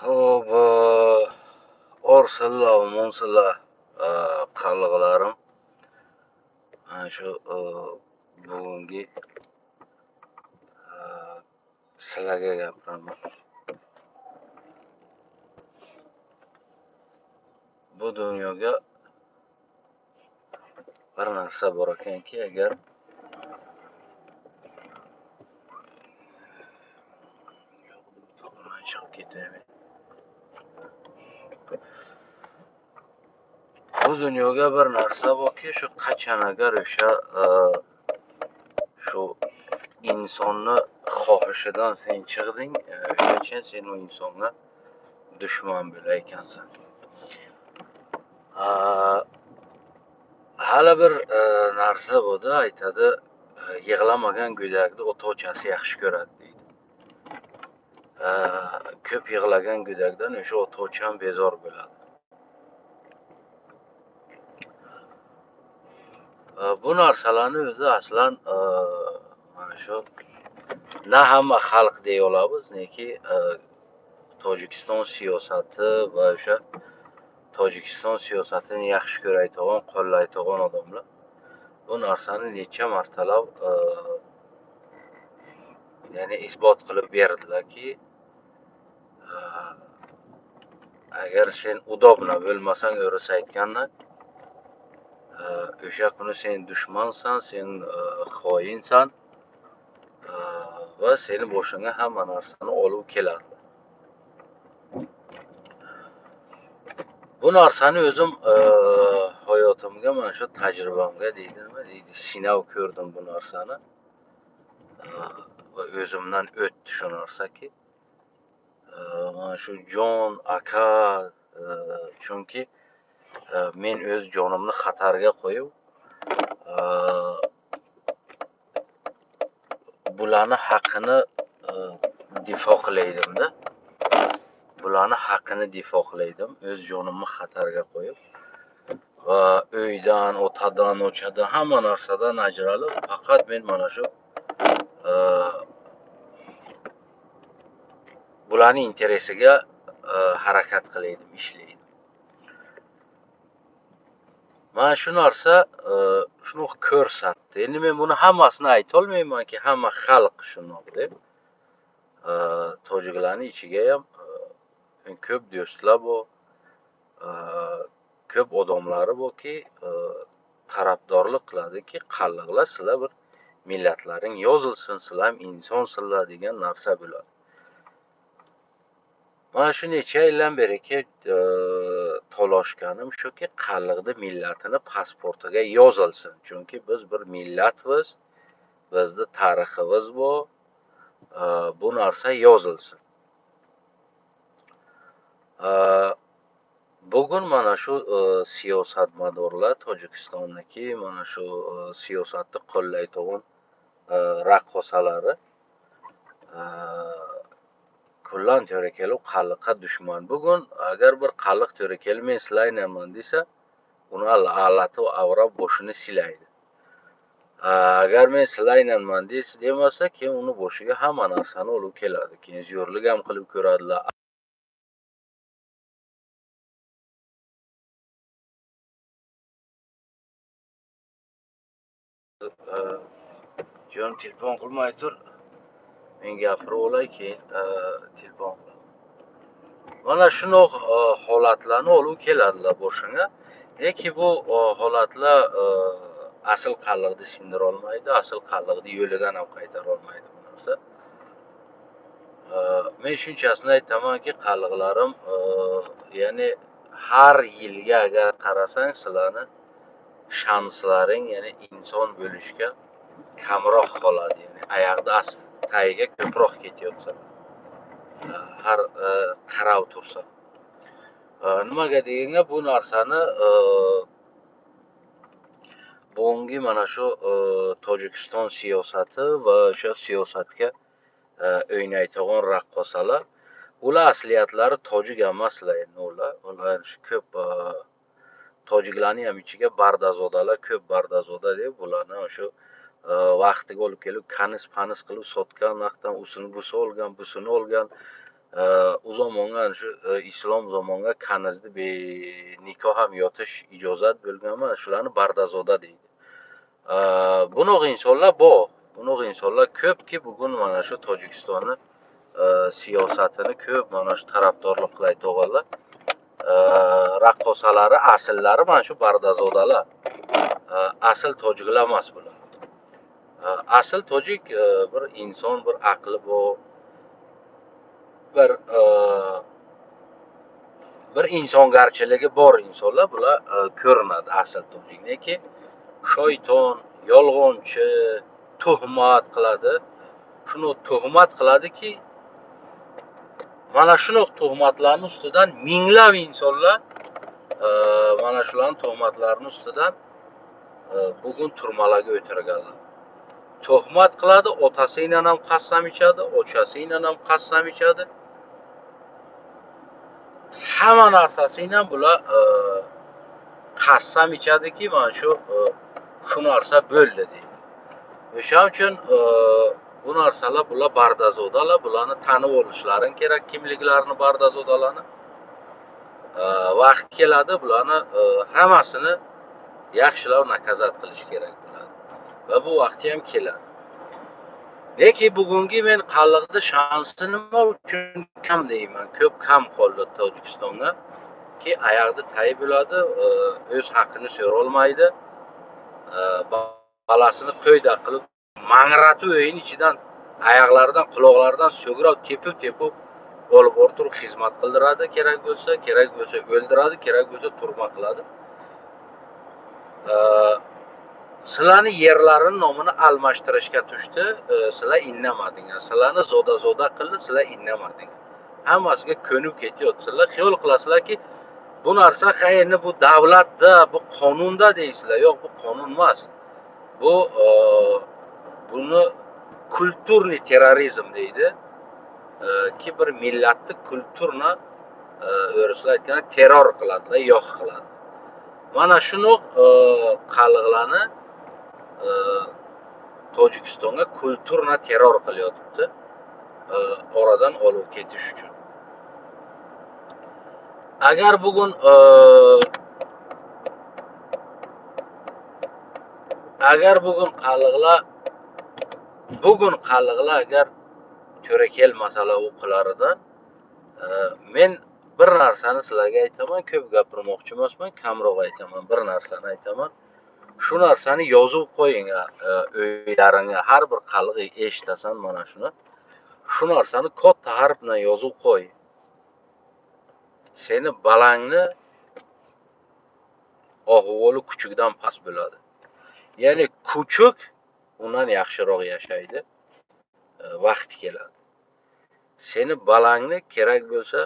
Xo'p, orsizlar, omonsilar, qallig'larim. Mana shu bugungi sizlarga gapiraman. Bu dunyoga bir narsa bor ekanki, agar chiqib ketaymi? Bu dunyoga bir narsa borki, shu qachon agar o'sha shu insonni xohishidan sen chiqding, o'sha sen u insonga dushman bo'lar ekansan. Hali bir narsa bo'ldi, aytadi, yig'lamagan go'dakni ota-ochasi yaxshi ko'radi deydi. Ko'p yig'lagan go'dakdan o'sha ota-ocham bezor bo'ladi. Bu narsalarni o'zi aslan mana shu na hamma xalq deya olamiz, neki Tojikiston siyosati va o'sha Tojikiston siyosatini yaxshi ko'raydigan, qo'llaydigan odamlar bu narsani necha martalab ya'ni isbot qilib berdilarki, agar sen udobna bo'lmasang, o'ris aytganda, o'sha kuni sen dushmansan, sen xoinsan va seni boshingga hamma narsani olib keladi. Bu narsani o'zim hayotimga, mana shu tajribamga deydi, nima deydi, sinov ko'rdim bu narsani va o'zimdan o'tdi shu narsaki. Mana shu jon aka, chunki men o'z jonimni xatarga qo'yib bularni haqini difo qilaydimda. Bularni haqini difo qilaydim, o'z jonimni xatarga qo'yib va uydan, otadan, ochadan, hamma narsadan ajralib, faqat men mana shu bularning interesiga harakat qilaydim, ishlaydim. Mana shu narsa shuni ko'rsatdi. Endi men buni hammasini ayta olmaymanki, hamma xalq shundoq deb. Tojiklarning ichiga ham ko'p do'stlar bor, ko'p odamlari borki, tarafdorlik qiladiki, qalliqlar sizlar bir millatlaring yozilsin, sizlar ham insonsizlar degan narsa bo'ladi. Mana shu necha yildan beriki talashganim shuki, qalliqni millatini pasportiga yozilsin. Chunki biz bir millatmiz, bizni tariximiz bor, bu narsa yozilsin. Bugun mana shu siyosatmadorlar Tojikistonniki mana shu siyosatni qo'llaydigan raqqosalari kullan to'ra kelib qalliqqa dushman. Bugun agar bir qalliq to'ra kelib men silaynaman desa, uni alati avrab boshini silaydi. Agar men silaynaman desa, demasa, keyin uni boshiga hamma narsani olib keladi. Keyin zo'rlik ham qilib ko'radilar. Jon telefon qilmay tur, men gapirib olay, keyin telefon qilaman. Mana shunaqa holatlarni olib keladilar boshingga. Lekin bu holatlar asl qalliqni sindira olmaydi, asl qalliqni yo'lidan ham qaytara olmaydi bu narsa. Men shunchasini aytamanki, qalliqlarim, ya'ni har yilga agar qarasang, sizlarni shanslaring, ya'ni inson bo'lishga kamroq qoladi, ya'ni oyoqda asti tagiga ko'proq ketyapsan. Har qarab tursa. Nimaga deganga, bu narsani bugungi mana shu Tojikiston siyosati va o'sha siyosatga o'ynaydigan raqqosalar, ular asliyatlari tojik emaslar endi ular. Ular ko'p tojiklarning ham ichiga bardazodalar, ko'p bardazoda deb bularni o'sha vaqtiga olib kelib kanis panis qilib sotgan, vaqtdan usini busi olgan, busini olgan, U zamonga shu islom zamonga kanizni be nikoh ham yotish ijozat bo'lgan, mana shularni bardazoda deydi. Bunaqa insonlar bor, bunaqa insonlar ko'pki bugun mana shu Tojikistonni siyosatini ko'p mana shu tarafdorlik qilayotganlar, raqqosalari, asllari mana shu bardazodalar. Asl tojiklar emas bular. Asl tojik bir inson, bir aqli bor, bir insongarchiligi bor insonlar bular ko'rinadi asl tojik. Lekin shayton, yolg'onchi, tuhmat qiladi. Shuni tuhmat qiladiki, mana shuni tuhmatlarning ustidan minglab insonlar mana shularning tuhmatlarini ustidan bugun turmalarga o'tirganlar. Tuhmat qiladi, otasi bilan ham qasam ichadi, ochasi bilan ham qasam ichadi. Hamma narsasi bilan bular qasam ichadiki, mana shu shu narsa bo'ldi deydi. O'shaning uchun bu narsalar bular bardazodalar, bularni tanib olishlari kerak, kimliklarini bardazodalarni. Vaqt keladi, bularni hammasini yaxshilab nakazat qilish kerak bo'ladi. Va bu vaqti ham keladi. Lekin bugungi men qalliqda shansi nima uchun kam deyman, ko'p kam qoldi Tojikistonda ki oyoqda tay bo'ladi, o'z haqini so'ra olmaydi. Balasini qo'yda qilib mangratib uyning ichidan oyoqlaridan, quloqlaridan so'grab tepib-tepib olib borib turib xizmat qildiradi, kerak bo'lsa, kerak bo'lsa o'ldiradi, kerak bo'lsa turma qiladi. Sizlarni yerlarini nomini almashtirishga tushdi, sizlar indamadinglar. Sizlarni zoda-zoda qildi, sizlar indamadinglar. Hammasiga ko'nib ketyapsizlar. Xiyol qilasizlarki, bu narsa endi bu davlatda, bu qonunda deysizlar. Yo'q, bu qonun emas. Bu buni kulturniy terrorizm deydi. Ki bir millatni kulturni o'rislar aytganda terror qiladilar, yo'q qiladi. Mana shuni qalliqlarni Tojikistonga kulturni terror qilyotibdi, oradan olib ketish uchun. Agar bugun qalliqlar agar to'ra kelmasalar o'qilaridan, men bir narsani sizlarga aytaman, ko'p gapirmoqchi emasman, kamroq aytaman, bir narsani aytaman. Shu narsani yozib qo'ying uylaringga, har bir qalliq eshitasan mana shuni. Shu narsani katta harf bilan yozib qo'y. Seni balangni ahvoli kuchukdan past bo'ladi. Ya'ni kuchuk undan yaxshiroq yashaydi, vaqti keladi. Seni balangni kerak bo'lsa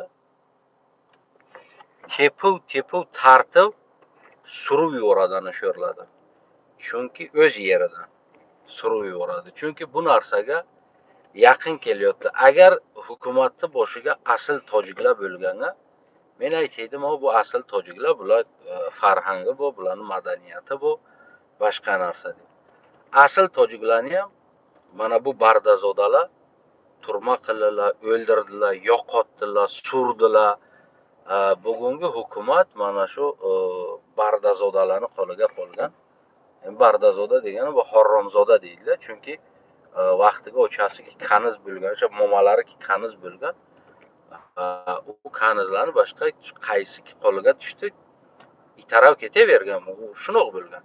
tepib tartib surib yuboradi ana shu yerlardan. Chunki o'z yeridan surib yuboradi. Chunki bu narsaga yaqin kelyapti. Agar hukumatni boshiga asl tojiklar bo'lganda, men aytaydim, bu asl tojiklar, bular farhangi bu, bularning madaniyati bu, boshqa narsa deb. Asl tojiklarni ham mana bu bardazodalar turma qildilar, o'ldirdilar, yo'qotdilar, surdilar. Bugungi hukumat mana shu bardazodalarni qo'liga qolgan. Bardazoda degani bu haromzoda deydilar, chunki vaqtiga ochasiki kaniz bo'lgan, o'sha momalari kaniz bo'lgan. U kanizlarni boshqa qaysi qo'liga tushdi, itarab ketavergan, u shunoq bo'lgan.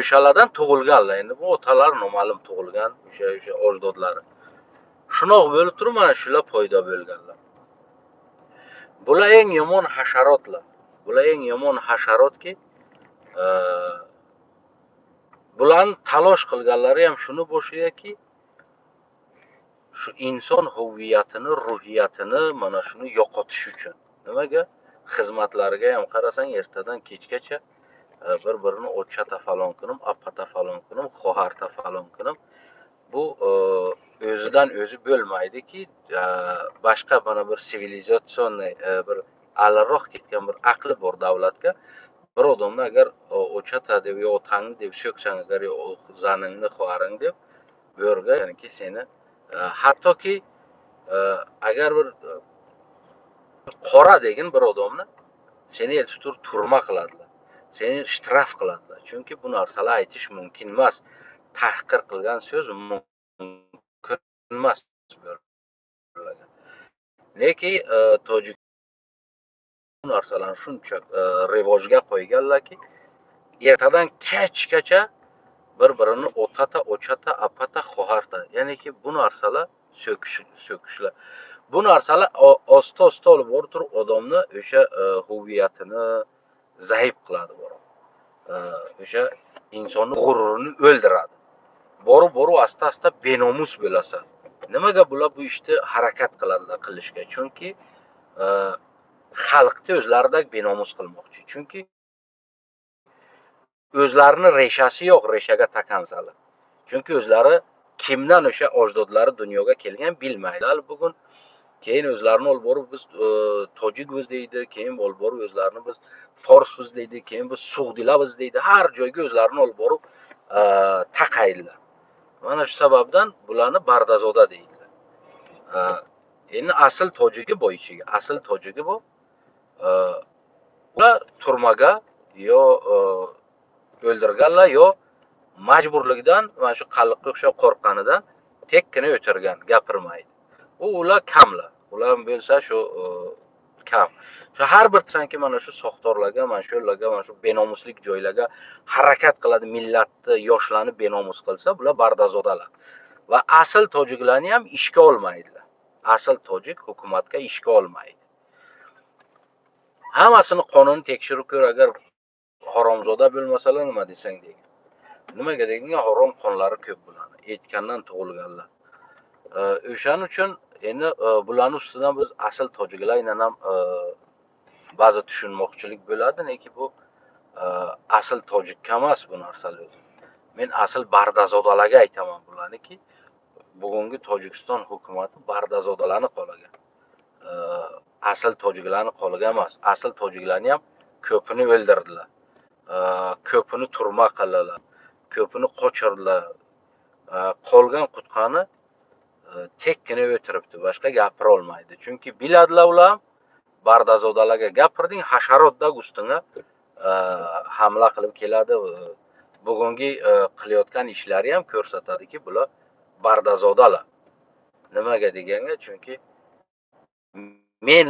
O'shalardan tug'ilganlar, endi bu otalar noma'lum tug'ilgan, o'sha ajdodlari. Shunoq bo'lib turib mana shular paydo bo'lganlar. Bular eng yomon hasharotlar. Bular eng yomon hasharotki, bularni talosh qilganlari ham shuni boshigaki, shu inson huviyatini, ruhiyatini mana shuni yo'qotish uchun. Nimaga? Xizmatlariga ham qarasang, ertadan kechgacha bir-birini ochata falon kunim, apata falon kunim, xoharta falon kunim. Bu o'zidan o'zi bo'lmaydiki, boshqa mana bir sivilizatsion bir alroq ketgan bir aqli bor davlatga bir odamni agar ochata deb yo otangni deb so'ksang, agar yo zaningni, xoharing deb bu yerga, ya'niki seni Hattoki agar bir qora degin bir odamni, seni eltib turib turma qiladilar, seni shtraf qiladilar. Chunki bu narsalar aytish mumkin emas, tahqir qilgan so'z mumkin emas. Lekin tojik bu narsalarni shuncha rivojga qo'yganlarki, ertadan kechgacha bir birini otata, ochata, apata, xoharta, ya'niki bu narsalar so'kishlar. Bu narsalar osta osta olib borib turib odamni o'sha huviyatini zaif qiladi borib. O'sha insonni g'ururini o'ldiradi. Borib borib asta asta benomus bo'lasan. Nimaga bular bu ishni harakat qiladilar qilishga? Chunki xalqni o'zlaridek benomus qilmoqchi. Chunki o'zlarini reshasi yo'q, reshaga takansalar. Chunki o'zlari kimdan o'sha ajdodlari dunyoga kelgan bilmaydilar bugun. Keyin o'zlarini olib borib biz tojikmiz deydi, keyin olib borib o'zlarini biz forsmiz deydi, keyin biz sug'dilarmiz deydi. Har joyga o'zlarini olib borib taqaydilar. Mana shu sababdan bularni bardazoda deydilar. Endi asl tojigi bu ichiga, asl tojigi bu. Ular turmaga yo o'ldirganlar, yo majburlikdan mana shu qalliqqa o'xshab qo'rqqanidan tekkina o'tirgan, gapirmaydi. Ular kamlar. Ular bo'lsa shu kam. Shu har bir sanki mana shu soxtorlarga, mana shu yo'llarga, mana shu benomuslik joylarga harakat qiladi, millatni, yoshlarni benomus qilsa, bular bardazodalar. Va asl tojiklarni ham ishga olmaydilar. Asl tojik hukumatga ishga olmaydi. Hammasini qonun tekshirib ko'r, agar haromzoda bo'lmasalar nima desang degan. Nimaga deganga harom qonlari ko'p bularni, aytgandan tug'ilganlar. O'shaning uchun endi bularni ustidan biz asl tojiklar ham ba'zi tushunmoqchilik bo'ladi, lekin bu asl tojikka emas bu narsalar o'zi. Men asl bardazodalarga aytaman bularniki, bugungi Tojikiston hukumati bardazodalarni qo'liga. Asl tojiklarni qo'liga emas. Asl tojiklarni ham ko'pini o'ldirdilar. Ko'pini turma qildilar, ko'pini qochirdilar. Qolgan qutqani tekkina o'tiribdi, boshqa gapira olmaydi. Chunki biladilar ular, bardazodalarga gapirding, hasharotda ustingga hamla qilib keladi. Bugungi qilayotgan ishlari ham ko'rsatadiki, bular bardazodalar. Nimaga deganga, chunki men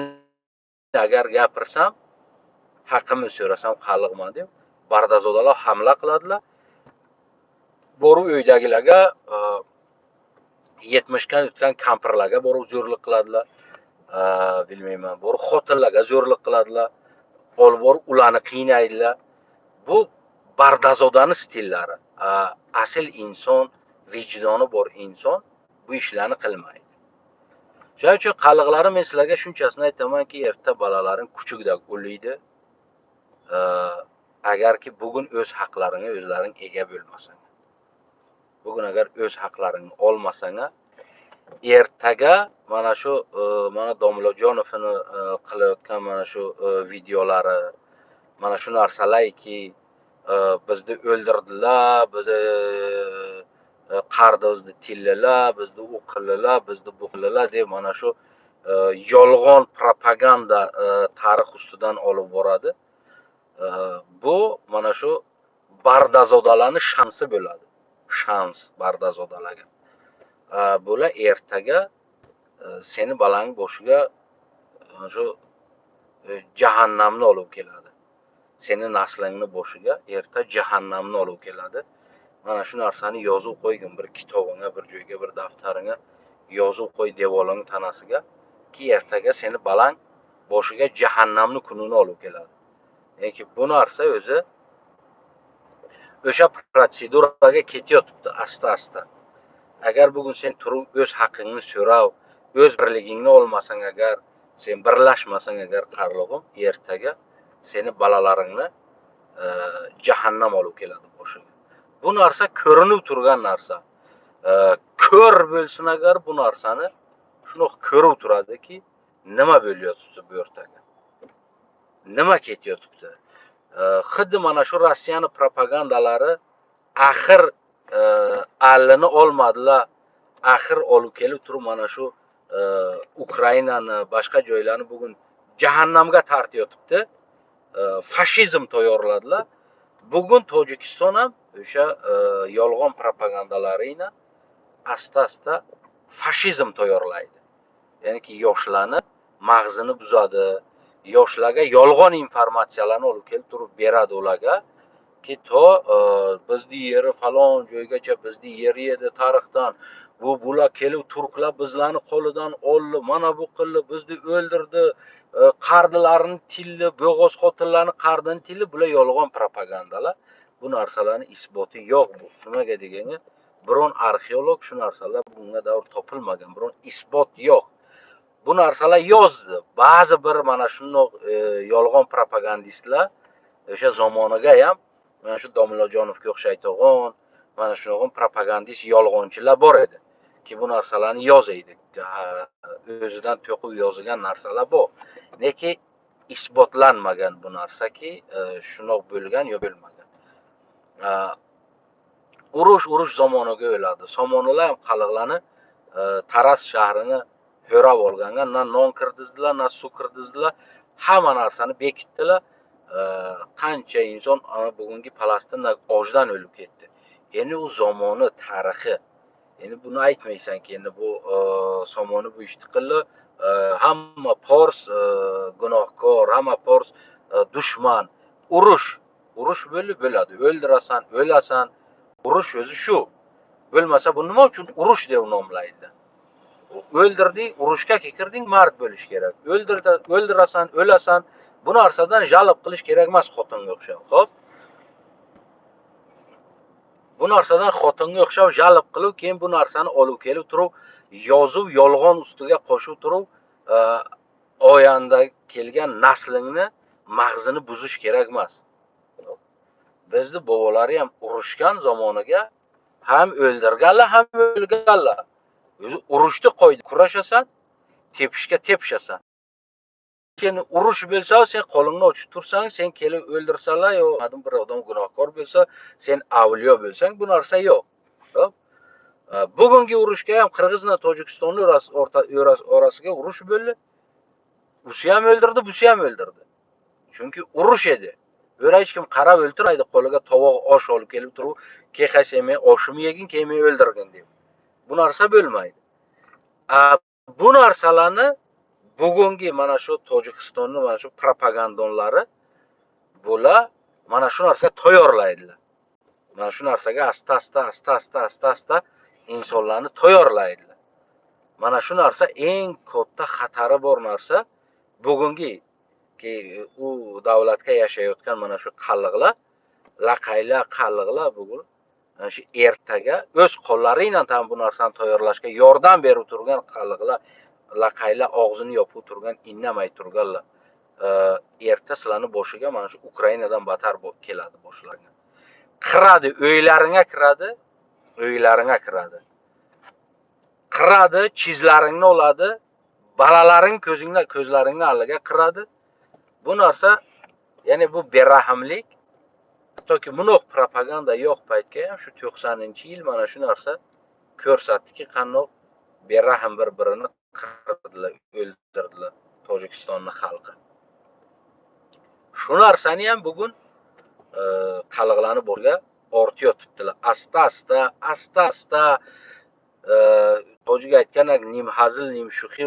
agar gapirsam, haqimni so'rasam qalliqman deb bardazodalar hamla qiladilar. Borib uydagilarga, 70dan o'tgan kampirlarga borib zo'rlik qiladilar. Bilmayman, borib xotinlarga zo'rlik qiladilar. Olib borib ularni qiynaydilar. Bu bardazodani stillari. Asl inson, vijdoni bor inson bu ishlarni qilmaydi. Shuning uchun qalliqlarim, men sizlarga shunchasini aytamanki, erta bolalaring kuchukdek o'liydi. Agarki bugun o'z haqlaringga o'zlaring ega bo'lmasang, bugun agar o'z haqlaringni olmasang, ertaga mana shu mana Domlajonovni qilayotgan mana shu videolari, mana shu narsalarki, bizni o'ldirdilar, bizni qardimizni tillalar, bizni u qildilar, bizni bu qildilar deb mana shu yolg'on propaganda tarix ustidan olib boradi. Bu mana shu bardazodalarning shansi bo'ladi. Shans bardazodalarga. Bular ertaga seni balang boshiga mana shu jahannamni olib keladi. Seni naslingni boshiga erta jahannamni olib keladi. Mana shu narsani yozib qo'ygin bir kitobingga, bir joyga, bir daftaringga yozib qo'y, devorning tanasiga, ki ertaga seni balang boshiga jahannamni kunini olib keladi. Lekin bu narsa o'zi o'sha protseduraga ketyapti asta-asta. Agar bugun sen turib o'z haqingni so'rab, o'z birligingni olmasang, agar sen birlashmasang agar qarlig'im, ertaga seni bolalaringni jahannam olib keladi boshiga. Bu narsa ko'rinib turgan narsa. Ko'r bo'lsin agar bu narsani shuni ko'rib turadiki, nima bo'lyapti bu yerda? Nima ketyapti? Xuddi mana shu Rossiyaning propagandalari axir allini olmadilar, Axir olib kelib turib mana shu Ukrainani, boshqa joylarni bugun jahannamga tortayotibdi. Fashizm tayyorladilar. Bugun Tojikiston ham o'sha yolg'on propagandalarini asta-asta fashizm tayyorlaydi. Ya'niki yoshlarni mag'zini buzadi, yoshlarga yolg'on informatsiyalarni olib kelib turib beradi ularga ki to bizni yeri falon joygacha bizni yeri edi tarixdan, bu bular kelib turklar bizlarni qo'lidan oldi, mana bu qildi, bizni o'ldirdi, qardilarini tildi, bo'g'oz xotinlarni qardini tildi. Bular yolg'on propagandalar. Bu narsalarni isboti yo'q. Bu nimaga degani, biron arxeolog shu narsalar bunga davr topilmagan, biron isbot yo'q. Bu narsalar yozdi ba'zi bir mana shundoq yolg'on propagandistlar o'sha zamoniga ham, mana shu Domlajonovga o'xshaydigan mana shunaqa propagandist yolg'onchilar bor edi ki bu narsalarni yozaydi, o'zidan to'qib yozilgan narsalar bor, lekin isbotlanmagan bu narsaki shundoq bo'lgan yo bo'lmagan. Urush zamoniga o'ladi. Somoniylar ham xalqlarni Taraz shahrini xo'rab olganga na non kirdizdilar, na suv kirdizdilar, hamma narsani bekitdilar. Qancha inson ana bugungi Falastinda ochdan o'lib ketdi. Endi u zamoni tarixi. Endi buni aytmaysanki, endi bu Somoni bu ishni qildi, hamma fors gunohkor, hamma fors dushman. Urush bo'lib bo'ladi. O'ldirasan, o'lasan. Urush o'zi shu. Bo'lmasa bu nima uchun urush deb nomlaydi? O'ldirding, urushga kirding, mard bo'lish kerak. O'ldirasan, o'lasan. Bu narsadan jalb qilish kerak emas xotinga o'xshab. Xo'p. Bu narsadan xotinga o'xshab jalb qilib, keyin bu narsani olib kelib turib, yozib, yolg'on ustiga qo'shib turib, oyanda kelgan naslingni mag'zini buzish kerak emas. Bizni bobolari ham urushgan zamoniga ham o'ldirganlar, ham o'lganlar. O'zi urushni qo'ydi, kurashasan, tepishga tepishasan. Sen urush bo'lsa, sen qo'lingni ochib tursang, sen kelib o'ldirsalar yo bir odam gunohkor bo'lsa, sen avliyo bo'lsang, bu narsa yo'q. Xo'p. Bugungi urushga ham Qirg'iz bilan Tojikistonni orasiga urush bo'ldi. Usi ham o'ldirdi, busi ham o'ldirdi. Chunki urush edi. O'ra hech kim qarab o'ltirmaydi, qo'liga tovoq osh olib kelib turib, "Keha sen men oshimni yegin, keyin meni o'ldirgin" deb. Bu narsa bo'lmaydi. Bu narsalarni bugungi mana shu Tojikistonning mana shu propagandonlari bular mana shu narsaga tayyorlaydilar. Mana shu narsaga asta-asta insonlarni tayyorlaydilar. Mana shu narsa eng katta xatari bor narsa. Bugungi u davlatga yashayotgan mana shu qalliqlar, laqaylar, qalliqlar bugun mana shu ertaga o'z qo'llari bilan ham bu narsani tayyorlashga yordam berib turgan qalliqlar, laqaylar, og'zini yopib turgan, indamay turganlar, erta sizlarni boshiga mana shu Ukrainadan battar bo'lib keladi boshlariga. Qiradi, uylaringga kiradi, uylaringga kiradi. Qiradi, chizlaringni oladi, bolalaring ko'zingda, ko'zlaringni oldiga qiradi. Bu narsa, ya'ni bu berahmlik. Hattoki bunoq propaganda yo'q paytga ham shu 90-yil mana shu narsa ko'rsatdiki, qandoq berahm bir-birini qirdilar, o'ldirdilar Tojikistonning xalqi. Shu narsani ham bugun qalliqlarni bo'lga ortayotibdilar. Asta-asta, asta-asta tojik aytgandek nim hazil, nim shuxi,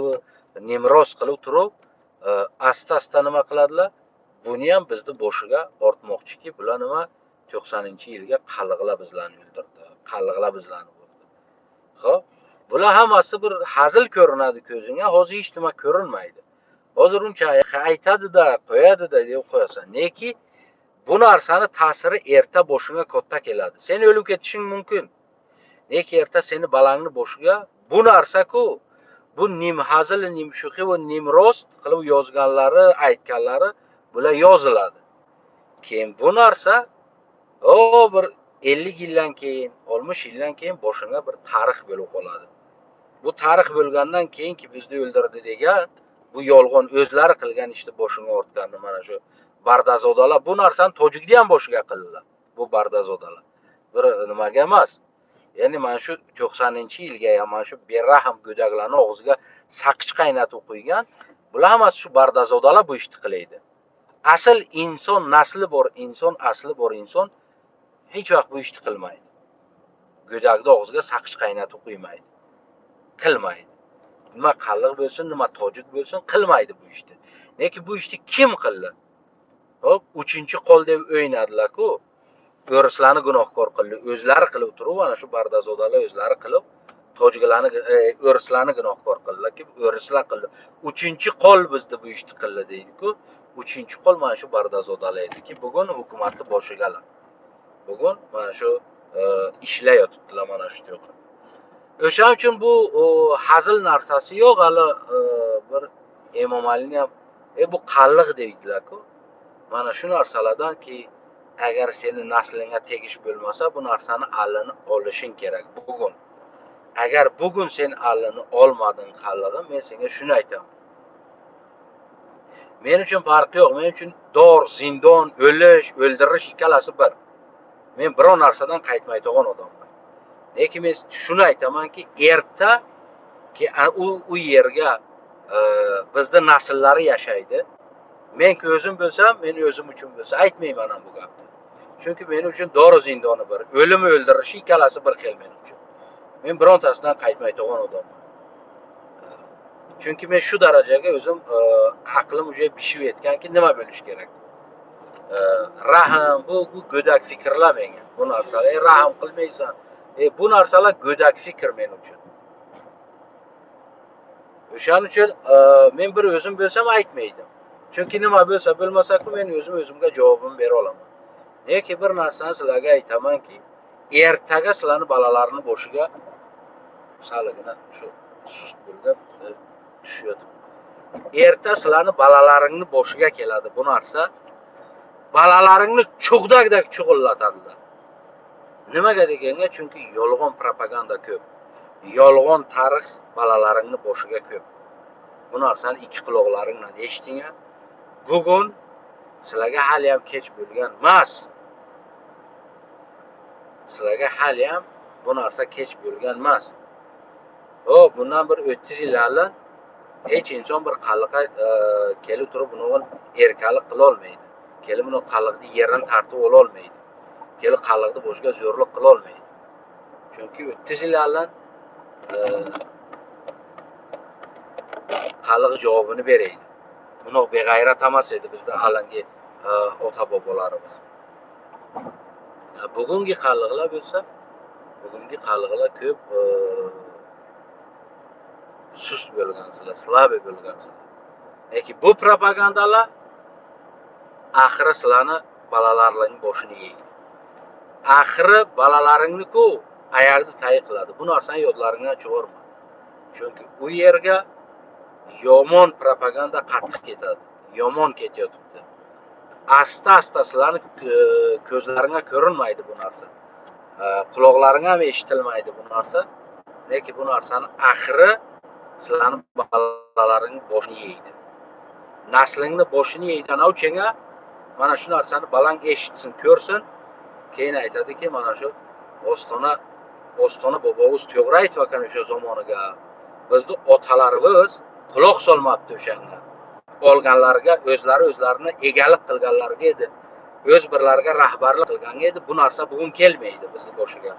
nim rost qilib turib, asta-asta nima qiladilar? Buni ham bizni boshiga ortmoqchiki, bular nima 90-yilga qalliqlar bizlarni o'ldirdi, qalliqlar bizlarni urdi. Xo'p, bular hammasi bir hazil ko'rinadi ko'zingga, hozir hech nima ko'rinmaydi. Hozir uncha aytadi-da, qo'yadi-da deb qo'yasan. Neki bu narsani ta'siri erta boshingga katta keladi. Sen o'lib ketishing mumkin. Neki erta seni balangni boshiga bu narsa-ku, bu nim hazil, nim shuxi va nim rost qilib yozganlari, aytganlari bular yoziladi. Keyin bu narsa bir 50 yildan keyin, 60 yildan keyin boshingga bir tarix bo'lib qoladi. Bu tarix bo'lgandan keyinki bizni o'ldirdi degan bu yolg'on o'zlari qilgan ishni boshingga ortganni mana shu bardazodalar bu narsani tojikda ham boshiga qildilar. Bu bardazodalar bir nimaga emas. Ya'ni mana shu 90-yilga ham mana shu berahm go'daklarni og'ziga saqich qaynatib qo'ygan. Bular hammasi shu bardazodalar bu ishni qilaydi. Asl inson nasli bor inson, asli bor inson hech vaqt bu ishni qilmaydi. Go'dakni og'ziga saqich qaynatib qo'ymaydi. Qilmaydi. Nima qalliq bo'lsin, nima tojik bo'lsin, qilmaydi bu ishni. Lekin bu ishni kim qildi? Hop, 3-qo'l deb o'ynadilar-ku. O'rislarni gunohkor qildi. O'zlari qilib turib, ana shu bardazodalar o'zlari qilib, tojiklarni, o'rislarni gunohkor qildilar-ki, o'rislar qildi. 3-qo'l bizni bu ishni qildi deydi-ku. 3-qo'l mana shu bardazodalar ediki, bugun hukumatni boshigalar. Bugun mana shu ishlayotibdilar mana shu yoqda. O'shaning uchun bu hazil narsasi yo'q, hali bir Emomalining ham bu qalliq deydilar-ku. Mana shu narsalardanki, agar seni naslingga tegish bo'lmasa, bu narsani alini olishing kerak bugun. Agar bugun sen alini olmading qallig'i, men senga shuni aytaman. Men uchun farqi yo'q. Men uchun dor, zindon, o'lish, o'ldirish ikkalasi bir. Men biror narsadan qaytmaydigan odamman. Lekin men shuni aytamanki, erta ki u yerga bizda nasllari yashaydi. Men ko'zim bo'lsam, men o'zim uchun bo'lsa aytmayman ham bu gapni. Chunki men uchun dor zindoni bir, o'lim o'ldirish ikkalasi bir xil men uchun. Men birontasidan qaytmaydigan odamman. Chunki men shu darajaga o'zim aqlim уже bishib yetganki, nima bo'lishi kerak. Rahm, bu go'dak fikrlar menga. Bu narsalar, rahm qilmaysan. Bu narsalar go'dak fikr men uchun. O'shaning uchun men bir o'zim bo'lsam aytmaydim. Chunki nima bo'lsa bo'lmasa-ku men o'zim o'zimga javobimni bera olaman. Lekin bir narsani sizlarga aytamanki, ertaga sizlarning bolalarini boshiga saligina shu sust bo'lgan tushyapti. Erta sizlarning bolalaringni boshiga keladi bu narsa. Bolalaringni cho'g'dakdek chug'illatadilar. Nimaga deganga, chunki yolg'on propaganda ko'p. Yolg'on tarix bolalaringni boshiga ko'p. Bu narsani ikki quloqlaringdan eshiting. Bugun sizlarga hali ham kech bo'lgan emas. Sizlarga hali ham bu narsa kech bo'lgan emas. O, bundan bir 30 yil oldin hech inson bir qalliqqa kelib turib buni erkalik qila olmaydi. Kelib buni qalliqni yerdan tortib ola olmaydi. Kelib qalliqni boshiga zo'rlik qila olmaydi. Chunki 30 yil oldin qalliq javobini beraydi. Buni beg'ayrat emas edi bizda halangi ota bobolarimiz. Bugungi qalliqlar bo'lsa, bugungi qalliqlar ko'p sust bo'lgansizlar, slabi bo'lgansizlar. Lekin bu propagandalar axiri sizlarni bolalaringning boshini yeydi. Axiri bolalaringni-ku ayardi tayi qiladi. Bu narsani yodlaringdan chiqarma. Chunki u yerga yomon propaganda qattiq ketadi. Yomon ketyapti. Asta-asta sizlarni ko'zlaringga ko'rinmaydi bu narsa. Quloqlaringga ham eshitilmaydi bu narsa. Lekin bu narsani axiri sizlarni bolalaringning boshini yeydi. Naslingni boshini yeydi. Ana uchenga mana shu narsani balang eshitsin, ko'rsin, keyin aytadiki, mana shu Ostona bobomiz to'g'ri aytgan o'sha zamoniga. Bizni otalarimiz quloq solmabdi o'shanga. Olganlariga o'zlari o'zlarini egalik qilganlariga edi. O'z birlariga rahbarlik qilganga edi. Bu narsa bugun kelmaydi bizni boshiga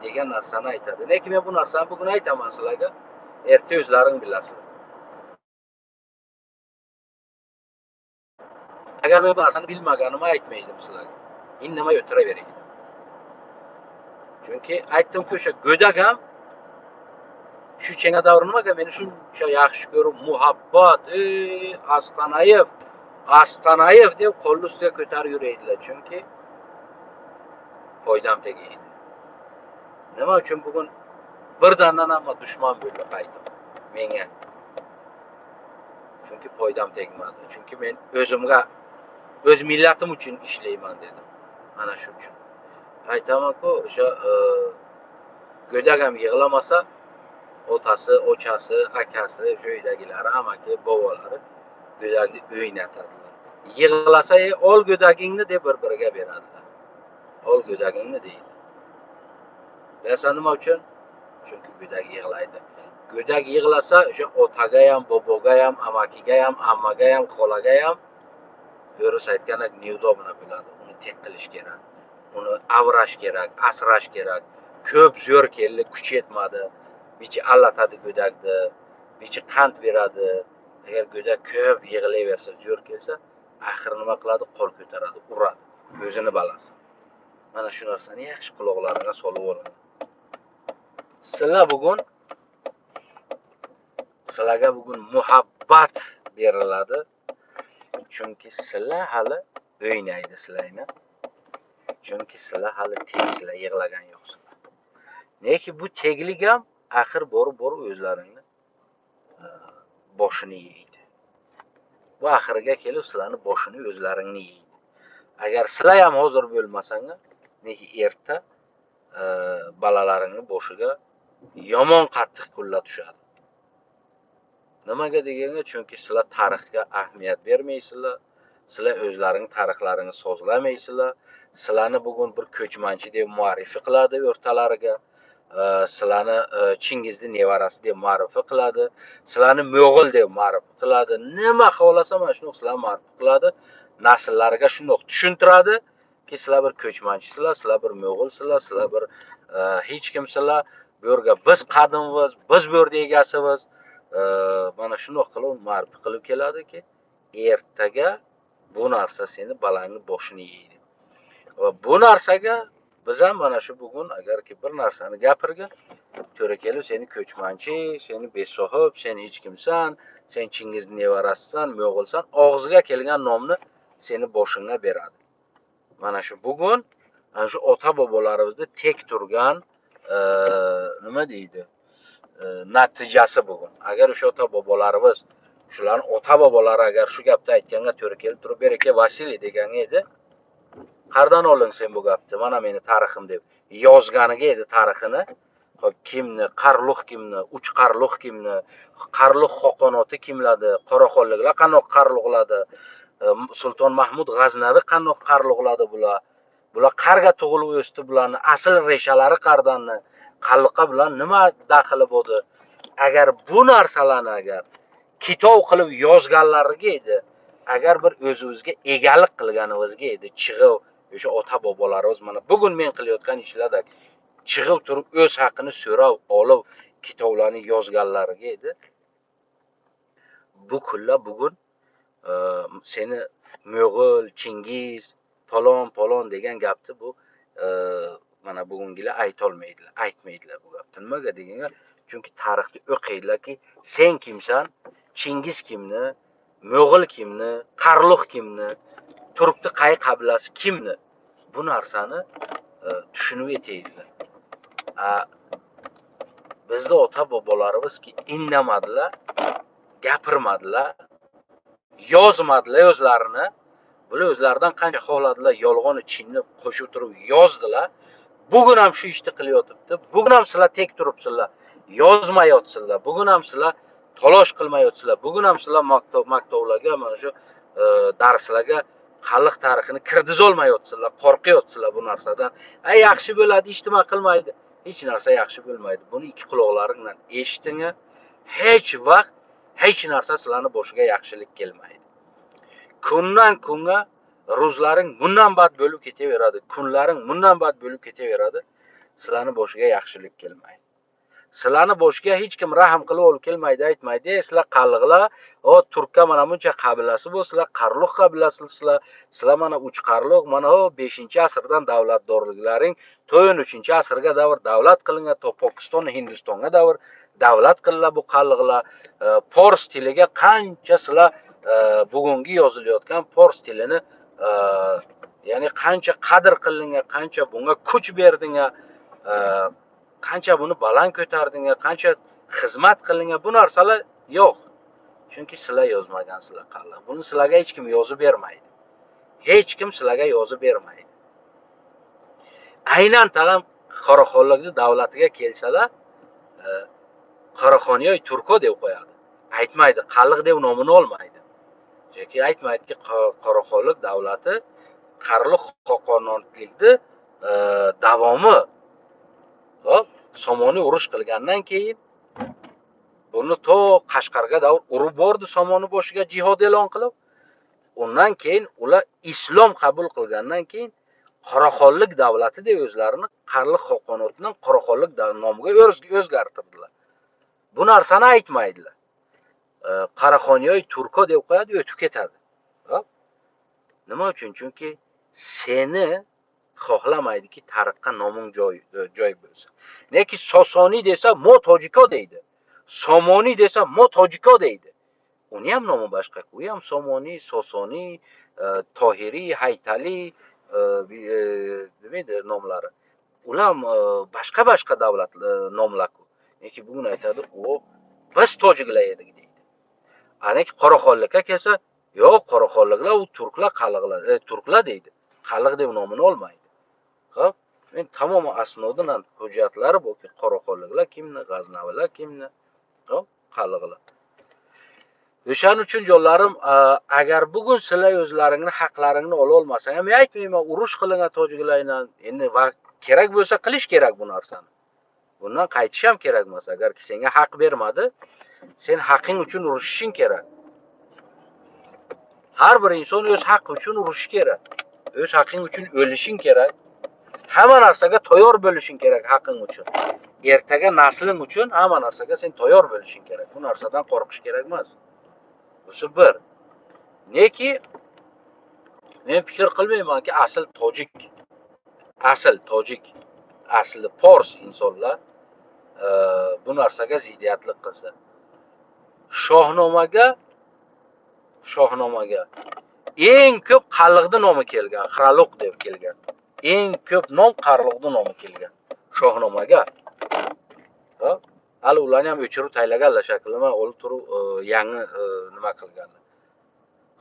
degan narsani aytadi. Lekin men bu narsani bugun aytaman sizlarga. Erta o'zlaring bilasizlar. Agar men bu narsani bilmaganimni aytmaydim sizlarga. Indamay o'tiraveraydim. Chunki aytdim-ku, o'sha go'dak ham shu chenga davri nimaga meni shuncha yaxshi ko'rib, muhabbat, Astanayev, Astanayev deb qo'lni ustiga ko'tarib yuraydilar. Chunki foydam tegaydi. Nima uchun bugun birdandan hamma dushman bo'ldi qaytib menga? Chunki foydam tegmadi. Chunki men o'zimga, o'z millatim uchun ishlayman dedim. Mana shu uchun. Aytaman-ku, o'sha go'dak ham yig'lamasa, otasi, ochasi, akasi, o'sha uydagilari, amaki, bobolari go'dakni o'ynatadilar. Yig'lasa, ol go'dagingni deb bir-biriga beradilar. Ol go'dagingni deydi. Bilasan nima uchun? Chunki go'dak yig'laydi. Go'dak yig'lasa, o'sha otaga ham, boboga ham, amakiga ham, ammaga ham, xolaga ham, o'ris aytgandek, неудобно bo'ladi. Uni tek qilish kerak, uni avrash kerak, asrash kerak. Ko'p zo'r keldi, kuch yetmadi. Bichi allatadi go'dakni, bichi qand beradi. Agar go'dak ko'p yig'layversa, zo'r kelsa, axir nima qiladi? Qo'l ko'taradi, uradi o'zini balasi. Mana shu narsani yaxshi quloqlaringga solib oladi. Sizlar bugun, sizlarga bugun muhabbat beriladi, chunki sizlar hali o'ynaydi sizlarni, chunki sizlar hali tegsizlar, yig'lagan yo'qsizlar. Lekin bu teglik ham axir borib borib o'zlaringni boshini yeydi. Bu oxiriga kelib sizlarni boshini o'zlaringni yeydi. Agar sizlar ham hozir bo'lmasanglar, lekin erta bolalaringni boshiga yomon qattiq kunlar tushadi. Nimaga deganga, chunki sizlar tarixga ahamiyat bermaysizlar, sizlar o'zlaring tarixlaringni sozlamaysizlar. Sizlarni bugun bir ko'chmanchi deb muarrifi qiladi o'rtalariga, sizlarni Chingizni nevarasi deb ma'rifi qiladi, sizlarni mo'g'ul deb ma'rifi qiladi. Nima xohlasa mana shuni sizlarni ma'rifi qiladi, nasllariga shundoq tushuntiradiki, sizlar bir ko'chmanchisizlar, sizlar bir mo'g'ulsizlar, sizlar bir hech kimsizlar, bu yerga biz qadimmiz, biz bu yerda egasimiz. Mana shundoq qilib ma'rifi qilib keladiki, ertaga bu narsa seni bolangni boshini yeydi. Va bu narsaga biz ham mana shu bugun agarki bir narsani gapirgin, to'g'ri kelib seni ko'chmanchi, seni besohib, sen hech kimsan, sen Chingizni nevarasisan, mo'g'ulsan, og'ziga kelgan nomni seni boshingga beradi. Mana shu bugun ana shu ota bobolarimizda tek turgan nima deydi, natijasi bugun. Agar o'sha ota bobolarimiz, shularni ota bobolari agar shu gapni aytganga to'g'ri kelib turib, beraka Vasiliy degan edi, qayerdan olding sen bu gapni, mana meni tarixim deb yozganiga edi tarixini. Hop, kimni, Qarluq kimni, uch Qarluq kimni, Qarluq xoqonoti kimladi, Qoraxonliklar qanoq qarluqladi, Sulton Mahmud G'aznaviy qanoq qarluqladi, bular qarga tug'ilib o'sdi, bularni asl reshalari qardanni, qalliqqa bilan nima daxli bo'ldi? Agar bu narsalarni agar kitob qilib yozganlariga edi, agar bir o'zimizga egalik qilganimizga edi, chig'ib o'sha ota bobolarimiz mana bugun men qilayotgan ishlardek chig'ib turib o'z haqini so'rab olib kitoblarni yozganlariga edi, bu kunlar bugun seni mo'g'ul, Chingiz, palon palon degan gapni bu mana bugungilar aytolmaydilar, aytmaydilar bu gapni. Nimaga deganga, chunki tarixni o'qiydilarki, sen kimsan, Chingiz kimni, mo'g'ul kimni, Qarluq kimni, turkni qay qabilasi kimni, bu narsani tushunib yetaydilar. Bizni ota bobolarimizki indamadilar, gapirmadilar, yozmadilar o'zlarini. Bular o'zlaridan qancha xohladilar, yolg'on chinni qo'shib turib yozdilar. Bugun ham shu ishni qilyotibdi. Bugun ham sizlar tek turibsizlar, yozmayapsizlar. Bugun ham sizlar talosh qilmayapsizlar. Bugun ham sizlar maktablarga mana shu darslarga xalq tarixini kirdizolmayapsizlar, qo'rqyapsizlar bu narsadan. Ay yaxshi bo'ladi, hech nima qilmaydi. Hech narsa yaxshi bo'lmaydi. Buni ikki quloqlaring bilan eshiting. Hech vaqt hech narsa sizlarning boshiga yaxshilik kelmaydi. Kundan kunga ro'zlaring bundan bad bo'lib ketaveradi, kunlaring bundan bad bo'lib ketaveradi. Sizlarning boshiga yaxshilik kelmaydi. Sizlarning boshiga hech kim rahm qilib olib kelmaydi, aytmaydi, ey sizlar qalliqlar, o turkka mana buncha qabilasi bu, sizlar Qarluq qabilasisizlar, sizlar mana uch Qarluq, mana o 5-asrdan davlatdorliklaring 4-asrga davr davlat qilingan, to Pokiston, Hindistonga davr davlat qildilar bu qalliqlar. Fors tiliga qancha sizlar bugungi yozilayotgan fors tilini ya'ni qancha qadr qildinglar, qancha bunga kuch berdinglar, qancha buni baland ko'tardinglar, qancha xizmat qildinglar, bu narsalar yo'q. Chunki sizlar yozmagansizlar qalliq. Buni sizlarga hech kim yozib bermaydi. Hech kim sizlarga yozib bermaydi. Aynan talam Qoraxonlikni davlatiga kelsalar, Qoraxoniyoy Turko deb qo'yadi. Aytmaydi, qalliq deb nomini olmaydi. Chunki aytmaydiki, Qoraxonlik davlati Qarluq xoqonotlikni davomi. Hop, Somoniy urush qilgandan keyin buni to Qashqarga davr urib bordi, Somoni boshiga jihod e'lon qilib. Undan keyin ular islom qabul qilgandan keyin Qoraxonlik davlati deb o'zlarini Qarliq xoqonotidan Qoraxonlik nomiga o'zgartirdilar. Bu narsani aytmaydilar. Qoraxoniyoy turko deb qo'yadi, o'tib ketadi. Hop. Nima uchun? Chunki seni xohlamaydiki tarixga noming joy bo'lsa. Neki Sosoniy desa mo tojiko deydi. Somoniy desa mo tojiko deydi. Uni ham nomi boshqa. U ham Somoniy, Sosoniy, Tohiriy, Haytali, nima edi nomlari. Ular ham boshqa-boshqa davlat nomlar-ku. Lekin bugun aytadi, u biz tojiklar edik deydi. Anaki Qoraxonlikka kelsa, yo'q, Qoraxonliklar u turklar, qalliqlar, turklar deydi. Qalliq deb nomini olmaydi. Xo'p, men tamom asnodidan hujjatlari borki, Qoraxonliklar kimni, G'aznavilar kimni, xo'p, qalliqlar. O'shaning uchun jonlarim, agar bugun sizlar o'zlaringni haqlaringni ola olmasang, men aytmayman, urush qilingan tojiklar bilan, endi kerak bo'lsa qilish kerak bu narsani. Bundan qaytish ham kerak emas. Agarki senga haq bermadi, sen haqing uchun urushishing kerak. Har bir inson o'z haqqi uchun urushishi kerak. O'z haqing uchun o'lishing kerak. Hamma narsaga tayyor bo'lishing kerak haqing uchun. Ertaga nasling uchun hamma narsaga sen tayyor bo'lishing kerak. Bu narsadan qo'rqish kerak emas. O'sha bir. Neki men fikr qilmaymanki, asl tojik, asl tojik, asli fors insonlar bu narsaga ziddiyatlik qilsa. Shohnomaga eng ko'p Qalliqning nomi kelgan, Xraluq deb kelgan. Eng ko'p nom Qarluqning nomi kelgan Shohnomaga. Ha? Hali ularni ham o'chirib taylaganlar shekilli, mana olib turib yangi nima qilganlar.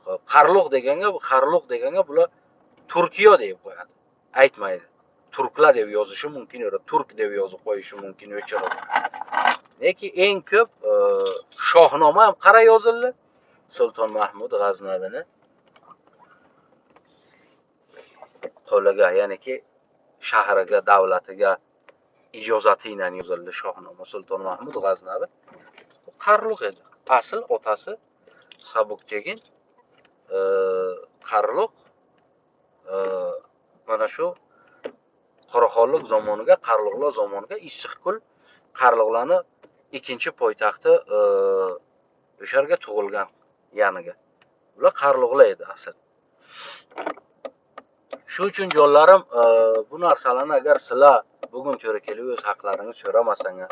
Xo'p, Qarluq deganga, Qarluq deganga bular Turkiya deb qo'yadi. Aytmaydi. Turklar deb yozishi mumkin, yo'q, turk deb yozib qo'yishi mumkin o'chirib. Lekin eng ko'p Shohnoma ham qara yozildi. Sulton Mahmud G'aznavini qo'liga, ya'niki shahriga, davlatiga ijozati bilan yozildi Shohnoma. Sulton Mahmud G'aznavi Qarluq edi. Asl otasi Sabuktegin Qarluq mana shu Qoraxonlik zamoniga, Qarluqlar zamoniga Issiqko'l Qarluqlarni ikkinchi poytaxti o'sha yerga tug'ilgan yaniga. Ular Qarluqlar edi asl. Shu uchun jonlarim, bu narsalarni agar sizlar bugun to'g'ri kelib o'z haqlaringni so'ramasangiz,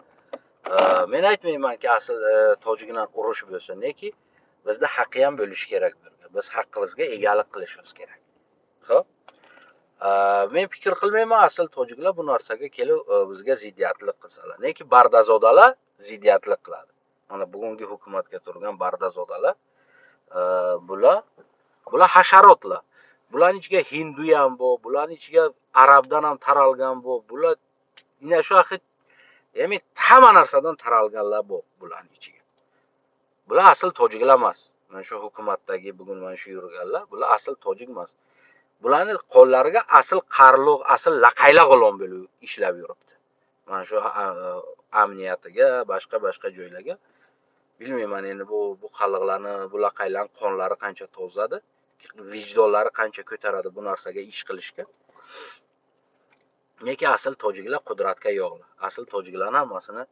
men aytmaymanki asl tojik bilan urush bo'lsin, neki bizda haqqi ham bo'lishi kerak birga. Biz haqqimizga egalik qilishimiz kerak. Xo'p. Men fikr qilmayman asl tojiklar bu narsaga kelib bizga ziddiyatlik qilsalar. Neki bardazodalar ziddiyatlik qiladi. Mana bugungi hukumatga turgan bardazodalar, bular hasharotlar. Bularning ichiga hindu ham bor, bularning ichiga arabdan ham taralgan bor. Bular ina shu vaqt, ya'ni hamma narsadan taralganlar bor bularning ichiga. Bular asl tojiklar emas. Mana shu hukumatdagi bugun mana shu yurganlar, bular asl tojik emas. Bularning qo'llariga asl qarluq, asl laqayla g'ulom bo'lib ishlab yuribdi. Mana shu amniyatiga, boshqa-boshqa joylarga. Bilmayman endi bu qalliqlarni, bu laqaylarning qonlari qancha tozadi, vijdonlari qancha ko'taradi bu narsaga ish qilishga. Lekin asl tojiklar qudratga yo'qlar. Asl tojiklarning hammasini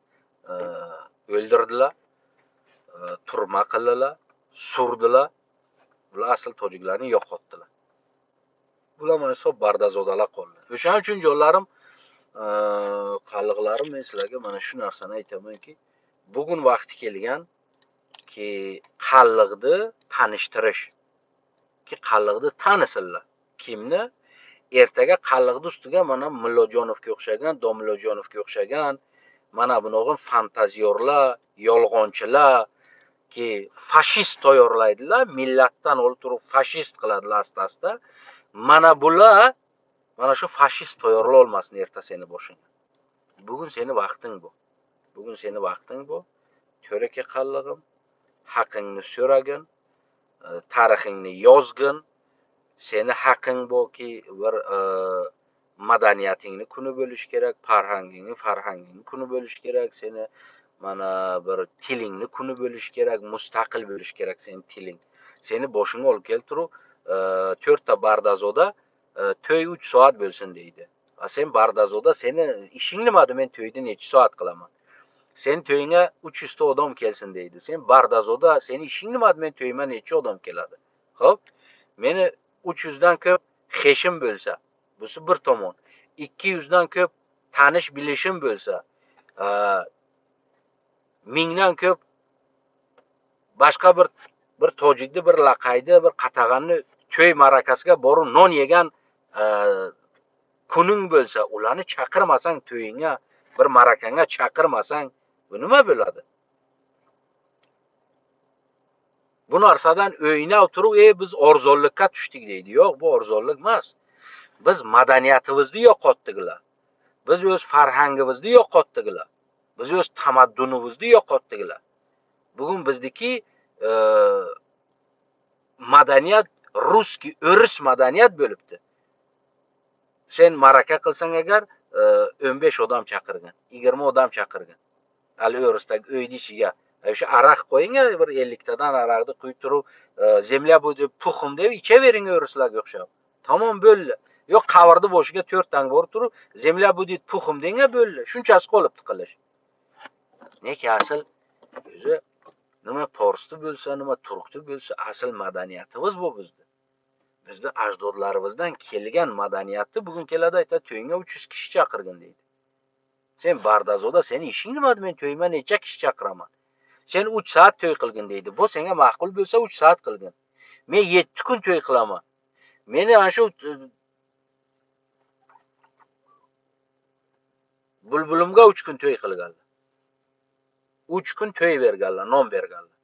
o'ldirdilar, turma qildilar, surdilar. Bular asl tojiklarni yo'qotdilar. Bular mana shu bardazodalar qoldi. O'shaning uchun jonlarim, qalliqlarim, men sizlarga mana shu narsani aytamanki, bugun vaqti kelganki qalliqni tanishtirish, ki qalliqni tanisinlar. Kimni? Ertaga qalliqni ustiga mana Mullajonovga o'xshagan, Domlajonovga o'xshagan mana bunaqa fantaziyorlar, yolg'onchilar ki fashist tayyorlaydilar, millatdan olib turib fashist qiladilar asta-asta. Mana bular mana shu fashist tayyorlay olmasin erta seni boshingga. Bugun seni vaqting bu. Bugun seni vaqting bu. To'raka qallig'im, haqingni so'ragin, tarixingni yozgin. Seni haqing borki bir Madaniyatingni kuni bo'lishi kerak, farhangingni kuni bo'lishi kerak, seni mana bir tilingni kuni bo'lishi kerak, mustaqil bo'lishi kerak seni tiling. Seni boshingga olib kelib turib, 4 ta bardazoda to'y 3 soat bo'lsin deydi. Sen bardazoda, seni ishing nimada, men to'yni necha soat qilaman? Sen to'yingga 300 ta odam kelsin deydi. Sen bardazoda, seni ishing nimada, men to'yimga necha odam keladi? Xo'p, meni 300 dan ko'p xeshim bo'lsa, busi bir tomon. 200 dan ko'p tanish bilishim bo'lsa, 1000 dan ko'p boshqa bir tojikni, bir laqayni, bir qatag'anni to'y ma'rakasiga borib non yegan kuning bo'lsa, ularni chaqirmasang to'yingga, bir ma'rakangga chaqirmasang, bu nima bo'ladi? Bu narsadan o'ynab turib, biz arzonlikka tushdik deydi. Yo'q, bu arzonlik emas. Biz madaniyatimizni yo'qotdik-la. Biz o'z farhangimizni yo'qotdik-la. Biz o'z tamaddunimizni yo'qotdik-la. Bugun bizdiki madaniyat ruskiy, o'ris madaniyat bo'libdi. Sen ma'raka qilsang agar 15 odam chaqirgan, 20 odam chaqirgan. Hali o'risdagi uyni ichiga o'sha aroq qo'ying, bir 50 tadan aroqni quyib turib, zemlya будет puxum deb ichavering o'rislarga o'xshab. Tamom bo'ldi. Yo'q, qavrni boshiga 4 tang borib turib, zemlya будет puxum denga bo'ldi. Shunchasi qolibdi qilish. Nega asl o'zi nima forsni bo'lsa, nima turkni bo'lsa, asl madaniyatimiz bu bizda. Bizda ajdodlarimizdan kelgan madaniyatni bugun keladi aytadi, to'yingga 300 kishi chaqirgin deydi. Sen bardazoda, seni ishing nima, men to'yimga necha kishi chaqiraman? Sen 3 soat to'y qilgin deydi. Bu senga ma'qul bo'lsa 3 soat qilgin. Men 7 kun to'y qilaman. Meni ana shu bulbulimga 3 kun to'y qilganlar. 3 kun to'y berganlar, non berganlar.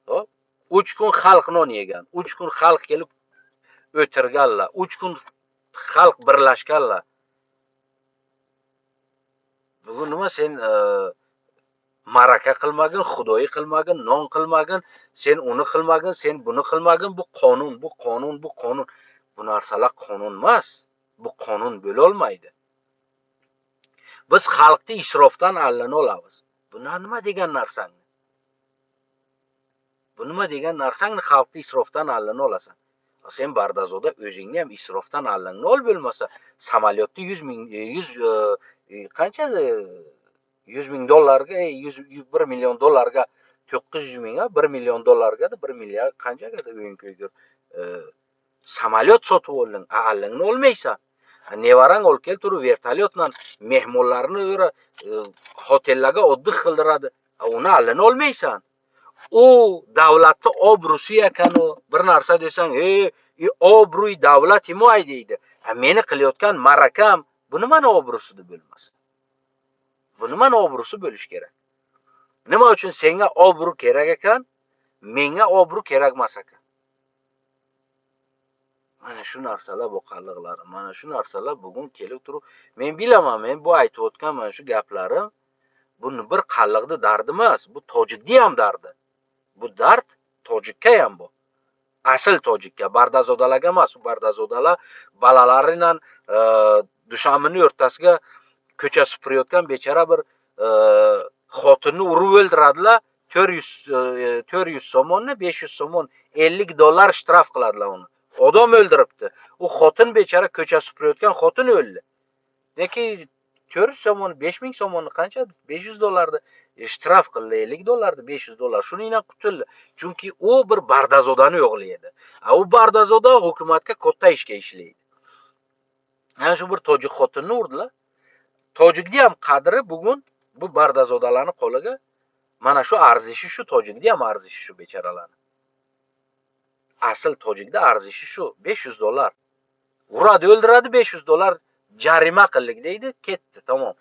Xo'p, 3 kun xalq non yegan, 3 kun xalq kelib o'tirganlar, 3 kun xalq birlashganlar. Bugun nima sen ma'raka qilmagin, xudoyi qilmagin, non qilmagin, sen uni qilmagin, sen buni qilmagin, bu qonun, bu qonun, bu qonun. Bu narsalar qonun emas. Bu qonun bo'la olmaydi. Biz xalqni isrofdan allani olamiz. Bu nima degan narsangni? Bu nima degan narsangni xalqni isrofdan allani olasan? Sen bardazoda o'zingni ham isrofdan allangni ol bo'lmasa, samolyotni 100 ming, 100 qancha 100 ming dollarga, 1 million dollarga, 900 mingga, 1 million dollarga, 1 milliard qanchaga o'yin ko'ygur samolyot sotib olding, allangni olmaysan. Nevarang olib kel turib vertolyotdan mehmonlarni hotellarga oddiq qildiradi. Uni allini olmaysan. U davlatni obro'si ekan, u bir narsa desang, obro'y davlat imoy deydi. Meni qilayotgan ma'rakam bu nimani obro'si deb bo'lmasa? Bu nimani obro'si bo'lish kerak? Nima uchun senga obro' kerak ekan, menga obro' kerak emas ekan? Mana shu narsalar bu qalliqlari, mana shu narsalar bugun kelib turib, men bilaman, men bu aytayotgan mana shu gaplarim buni bir qalliqni dardi emas, bu tojikni ham dardi. Bu dard tojikka ham bu. Asl tojikka, bardazodalarga emas, u bardazodalar bolalari bilan Dushanbening o'rtasiga ko'cha supurayotgan bechora bir xotinni urib o'ldiradilar. 400 so'monni, 500 so'mon, 50 dollar shtraf qiladilar uni. Odam o'ldiribdi. U xotin bechora ko'cha supurayotgan xotin o'ldi. Lekin 400 so'mon, 5000 so'monni qancha? 500 dollarni shtraf qildi, 50 dollarni 500 dollar. Shuningdan qutuldi. Chunki u bir bardazodani o'g'li edi. U bardazoda hukumatga katta ishga ishlaydi. Ana shu bir tojik xotinni urdilar. Tojikni ham qadri bugun bu bardazodalarning qo'liga mana shu arzishi shu, tojikni ham arzishi shu bechoralarning. Asl tojikda arzishi shu 500 dollar. Uradi, o'ldiradi, 500 dollar jarima qildik deydi, ketdi, tamom.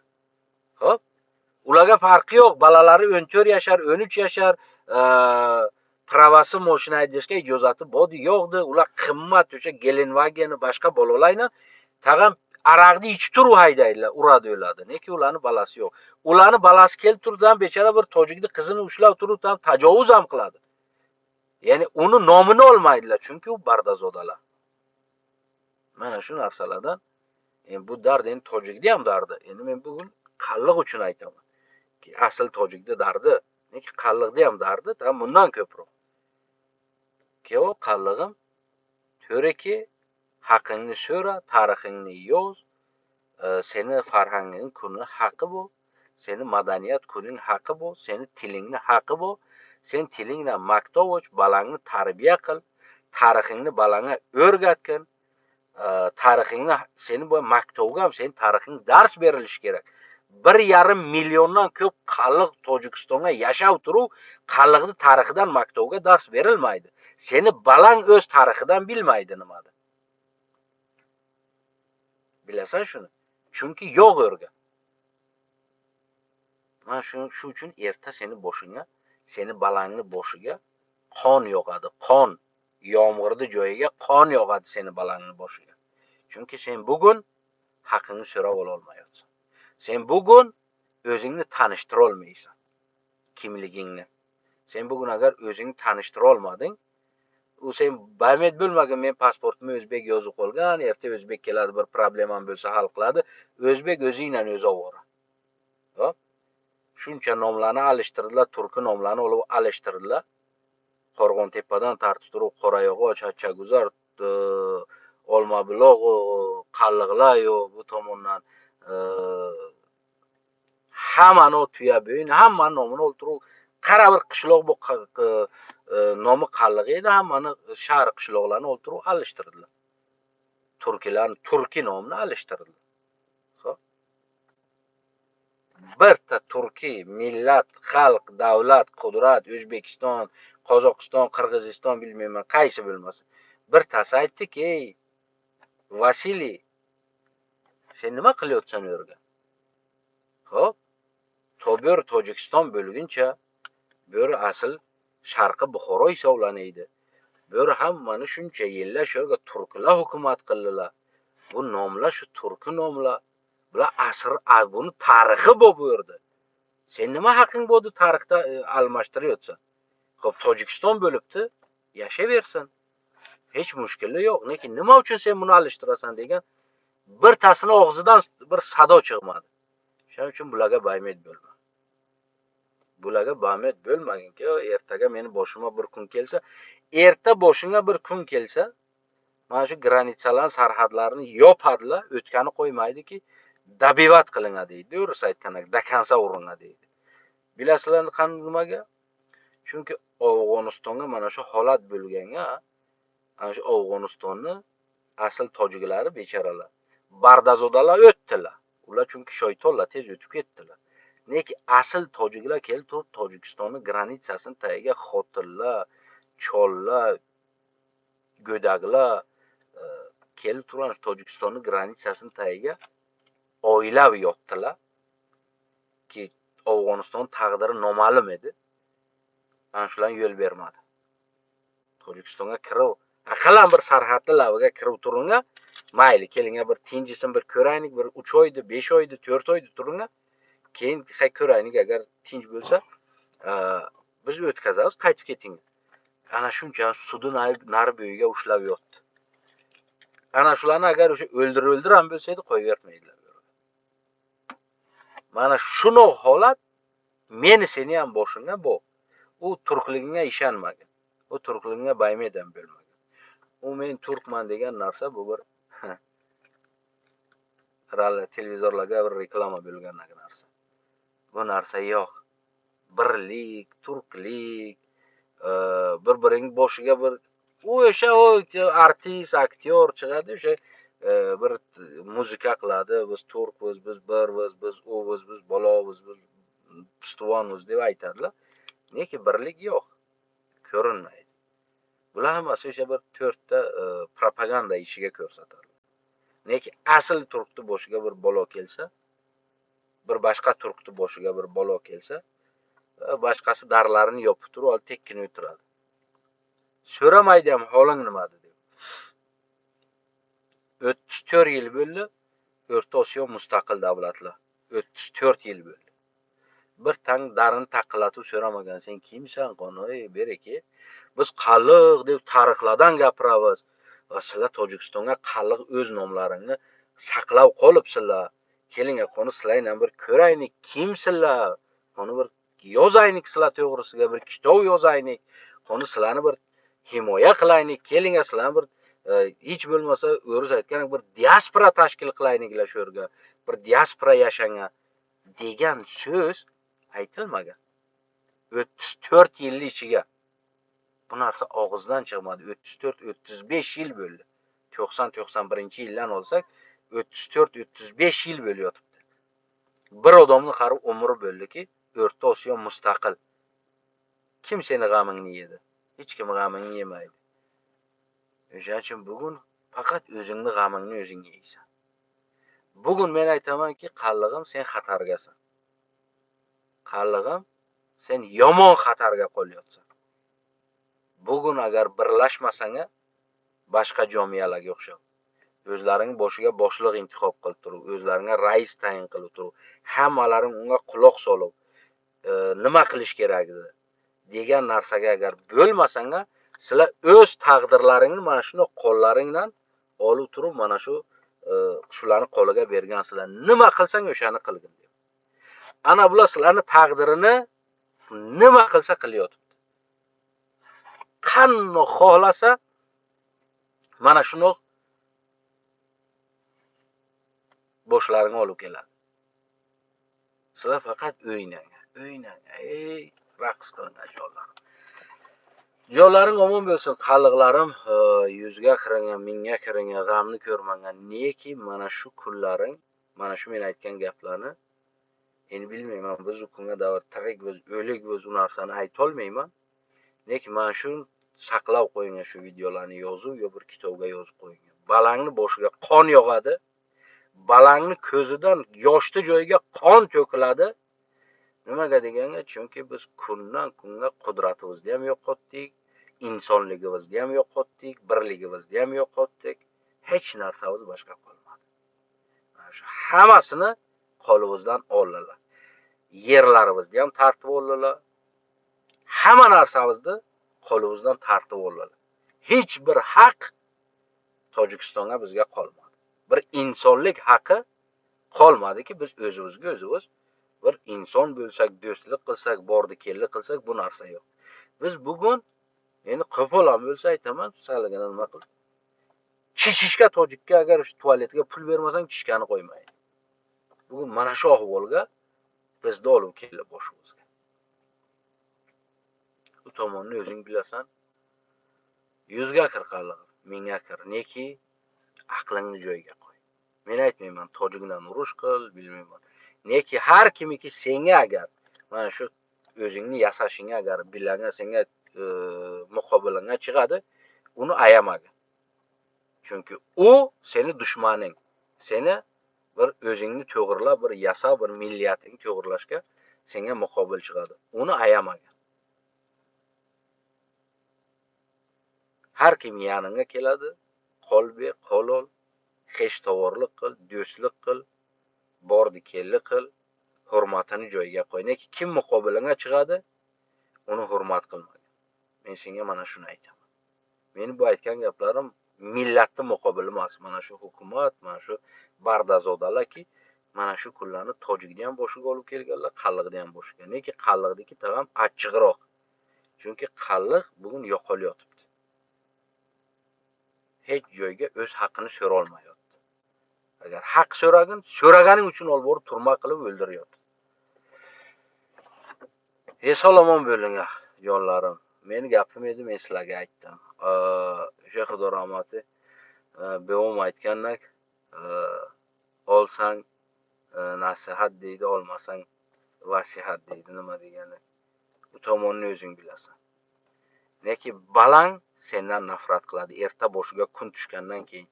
Xo'p. Ularga farqi yo'q, bolalari 14 yashar, 13 yashar, pravasi mashina haydashga ijozati bor, yo'qdi. Ular qimmat o'sha Gelenwagenni boshqa bolalarni tag'in aroqni ichib turib haydaydilar, uradi, o'ladi. Nega ularning balasi yo'q? Ularning balasi kelib turib ham bechora bir tojikni qizini ushlab turib ham tajovuz ham qiladi. Ya'ni uni nomini olmaydilar, chunki u bardazodalar. Mana shu narsalardan Endi bu dard endi tojikda ham dardi. Endi men bugun qalliq uchun aytaman. Asl tojikda dardi, lekin qalliqda ham dardi, tam bundan ko'proq. Ki o qallig'im to'riki haqingni so'ra, tarixingni yoz, seni farhanging kuni haqi bu, seni madaniyat kuning haqi bu, seni tilingni haqi bu. Sen tilingni maktab och, balangni tarbiya qil, tarixingni balangga o'rgatgin. Tarixingni seni bu maktabga ham seni tarixing dars berilishi kerak. 1,5 milliondan ko'p qalliq Tojikistonga yashab turib, qalliqni tarixidan maktabga dars berilmaydi. Seni balang o'z tarixidan bilmaydi nimada. Bilasan shuni? Chunki yo'q o'rga. Mana shu uchun erta seni boshingga, seni balangni boshiga qon yog'adi, qon. Yomg'irni joyiga qon yog'adi seni balangni boshiga. Chunki sen bugun haqingni so'rab ola olmayapsan. Sen bugun o'zingni tanishtira olmaysan, kimligingni. Sen bugun agar o'zingni tanishtira olmading, u sen baymet bo'lmagin, men pasportimni o'zbek yozib qo'ygan, erta o'zbek keladi, bir problemam bo'lsa hal qiladi. O'zbek o'zingdan o'zi ovora. Xo'p? Shuncha nomlarni alishtirdilar, turki nomlarni olib alishtirdilar. Qo'rg'ontepadan tortib turib Qorayog'och, Hachchaguzar, Olmabuloq, Qalliqlar yo bu tomondan hammani Tuyabo'yin, hammani nomini olib turib, qara bir qishloq bu nomi Qalliq edi, hammani shahar qishloqlarni olib turib alishtirdilar. Turkilarni turki nomini alishtirdilar. Xo'p. Birta turkiy millat, xalq, davlat, qudrat, O'zbekiston, Qozog'iston, Qirg'iziston bilmayman, qaysi bo'lmasin. Birtasi aytdiki, ey Vasiliy, sen nima qilyapsan u yerga? Xo'p, Tobur Tojikiston bo'lguncha, bo'ri asl Sharqi Buxoro hisoblanadi. Bo'ri hammani shuncha yillar shu yerga turklar hukumat qildilar. Bu nomlar shu turki nomlar. Bular asr, buni tarixi bu yerda. Sen nima haqing bo'ldi tarixda almashtiryapsan? Xo'p, Tojikiston bo'libdi, yashayversin. Hech mushkuli yo'q. Lekin nima uchun sen buni alishtirasan degan birtasini og'zidan bir sado chiqmadi. Shuning uchun bularga baymet bo'lma. Bularga baymet bo'lmaginki, ertaga meni boshima bir kun kelsa, erta boshingga bir kun kelsa, mana shu granitsalar, sarhadlarni yopadilar, o'tkani qo'ymaydiki, dabivat qilinadi deydi, rus aytganda, dakansa urinadi deydi. Bilasizlar qanday nimaga? Chunki Afg'onistonga mana shu holat bo'lganga, ana shu Afg'onistonni asl tojiklari bechoralar, bardazodalar o'tdilar. Ular chunki shaytonlar tez o'tib ketdilar. Lekin asl tojiklar kelib turib Tojikistonni granitsasini tagiga xotinlar, chollar, go'daklar kelib turgan Tojikistonni granitsasini tagiga oilab yotdilar. Ki Afg'oniston taqdiri noma'lum edi. Mana shularni yo'l bermadi. Tojikistonga kirib, aqallan bir sarhadli laviga kirib turinglar, mayli kelinglar bir tinchisin bir ko'raylik, bir 3 oydi, 5 oydi, 4 oydi turinglar. Keyin hay ko'raylik, agar tinch bo'lsa, biz o'tkazamiz, qaytib keting. Ana shuncha sudi nari bo'yiga ushlab yotdi. Ana shularni agar o'sha o'ldir ham bo'lsa edi, qo'yib bermaydilar. Mana shuni holat meni seni ham boshimga bu. U turkligingga ishonmagan. U turkligingga baymet ham bo'lmagan. U men turkman degan narsa bu bir televizorlarga bir reklama bo'lgan narsa. Bu narsa yo'q. Birlik, turklik, bir-biring boshiga bir u o'sha u artist, aktyor chiqadi, o'sha bir muzika qiladi, biz turkmiz, biz birmiz, biz uviz, biz baloviz, biz pustuvonmiz deb aytadilar. Lekin birlik yo'q, ko'rinmaydi. Bular hammasi o'sha bir to'rtta propaganda ishiga ko'rsatadi. Lekin asl turkni boshiga bir balo kelsa, bir boshqa turkni boshiga bir balo kelsa, boshqasi darlarini yopib turib, olib tekkini o'tiradi. So'ramaydi ham holing nimadi deb. 34 yil bo'ldi, O'rta Osiyo mustaqil davlatlar. 34 yil bo'ldi. Bir tang darini taqillatib so'ramagan, sen kimsan, qani, ey, bereki. Biz qalliq deb tarixlardan gapiramiz. Va sizlar Tojikistonga qalliq o'z nomlaringni saqlab qolibsizlar. Kelinglar, qoni sizlarni bir ko'raylik, kimsizlar? Qoni bir yozaylik sizlar to'g'risiga bir kitob yozaylik. Qoni sizlarni bir himoya qilaylik. Kelinglar, sizlarni bir hech bo'lmasa o'ris aytgan bir diaspora tashkil qilayliklar shu yerga. Bir diaspora yashanga degan so'z aytilmagan. 34 yil ichiga bu narsa og'izdan chiqmadi. 34-35 yil bo'ldi. 90-91 yildan olsak 34-35 yil bo'lyotibdi. Bir odamni qarib umri bo'ldiki, O'rta Osiyo mustaqil. Kim seni g'amingni yedi? Hech kim g'amingni yemaydi. O'shaning uchun bugun faqat o'zingni g'amingni o'zing yeysan. Bugun men aytamanki, qallig'im, sen xatargasan. Qallig'im, sen yomon xatarga qolyapsan. Bugun agar birlashmasang, boshqa jamiyalarga o'xshab o'zlaring boshiga boshliq intihob qilib turib, o'zlaringga rais tayin qilib turib, hammalaring unga quloq solib, nima qilish kerak edi degan narsaga agar bo'lmasang, sizlar o'z taqdirlaringni mana shunday qo'llaringdan olib turib, mana shu shularni qo'liga bergansizlar. Nima qilsang o'shani qilgin deb. Ana bular sizlarni taqdirini nima qilsa qilyotibdi. Qanday xohlasa mana shuni boshlaringga olib keladi. Sizlar faqat o'ynang, o'ynang, ey raqs qiling jonlarim. Jonlaring omon bo'lsin, qalliqlarim, yuzga kiringan, mingga kiringan, g'amni ko'rmagan. Neki mana shu kunlaring, mana shu men aytgan gaplarni endi bilmayman, biz u kunga davr tirik biz, o'lik biz, u narsani aytolmayman. Lekin mana shu saqlab qo'yingan shu videolarni yozib yo bir kitobga yozib qo'yingan. Balangni boshiga qon yog'adi. Balangni ko'zidan yoshli joyiga qon to'kiladi. Nimaga deganga, chunki biz kundan kunga qudratimizni ham yo'qotdik, insonligimizni ham yo'qotdik, birligimizni ham yo'qotdik. Hech narsamiz boshqa qolmadi. Mana shu hammasini qo'limizdan oldilar. Yerlarimizni ham tortib oldilar. Hamma narsamizni qo'limizdan tortib oldilar. Hech bir haq Tojikistonga bizga qolmadi. Bir insonlik haqi qolmadiki, biz o'zimizga o'zimiz bir inson bo'lsak, do'stlik qilsak, bordi keldi qilsak, bu narsa yo'q. Biz bugun endi qo'pol ham bo'lsa aytaman, salgina nima qil. Chichishga tojikka agar shu tualetga pul bermasang, chishkani qo'ymaydi. Bugun mana shu ahvolga bizni olib keldi boshimizga. U tomonni o'zing bilasan. Yuzga kir qallig'im, mingga kir, neki aqlingni joyiga qo'y. Men aytmayman, tojikdan urush qil, bilmayman. Neki har kimiki senga agar mana shu o'zingni yasashingga agar bilanga senga muqobilingga chiqadi, uni ayamagin. Chunki u seni dushmaning. Seni bir o'zingni to'g'irlab, bir yasab, bir millatingni to'g'irlashga senga muqobil chiqadi. Uni ayamagin. Har kim yoningga keladi, qo'l ber, qo'l ol, xesh tovorlik qil, do'stlik qil, bordi keldi qil, hurmatini joyiga qo'y. Neki kim muqobilingga chiqadi, uni hurmat qilmagin. Men senga mana shuni aytaman. Meni bu aytgan gaplarim millatni muqobili emas. Mana shu hukumat, mana shu bardazodalarki, mana shu kunlarni tojikni ham boshiga olib kelganlar, qalliqni ham boshiga. Neki qalliqniki tag'am achchiqroq. Chunki qalliq bugun yo'qolyotibdi. Hech joyga o'z haqini so'ra olmayapti. Agar haq so'ragin, so'raganing uchun olib borib turma qilib o'ldiryapti. Eson omon bo'ling, jonlarim. Meni gapim edi, men sizlarga aytdim. O'sha Xudo rahmati bevom aytgandak, olsang nasihat deydi, olmasang vasihat deydi, nima degani. Bu tomonni o'zing bilasan. Lekin balang sendan nafrat qiladi. Erta boshiga kun tushgandan keyin,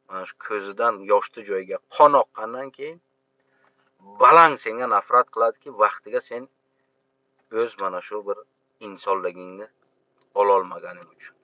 mana shu ko'zidan yoshli joyiga qon oqqandan keyin balang senga nafrat qiladiki, vaqtiga sen o'z mana shu bir insonligingni ololmaganing uchun.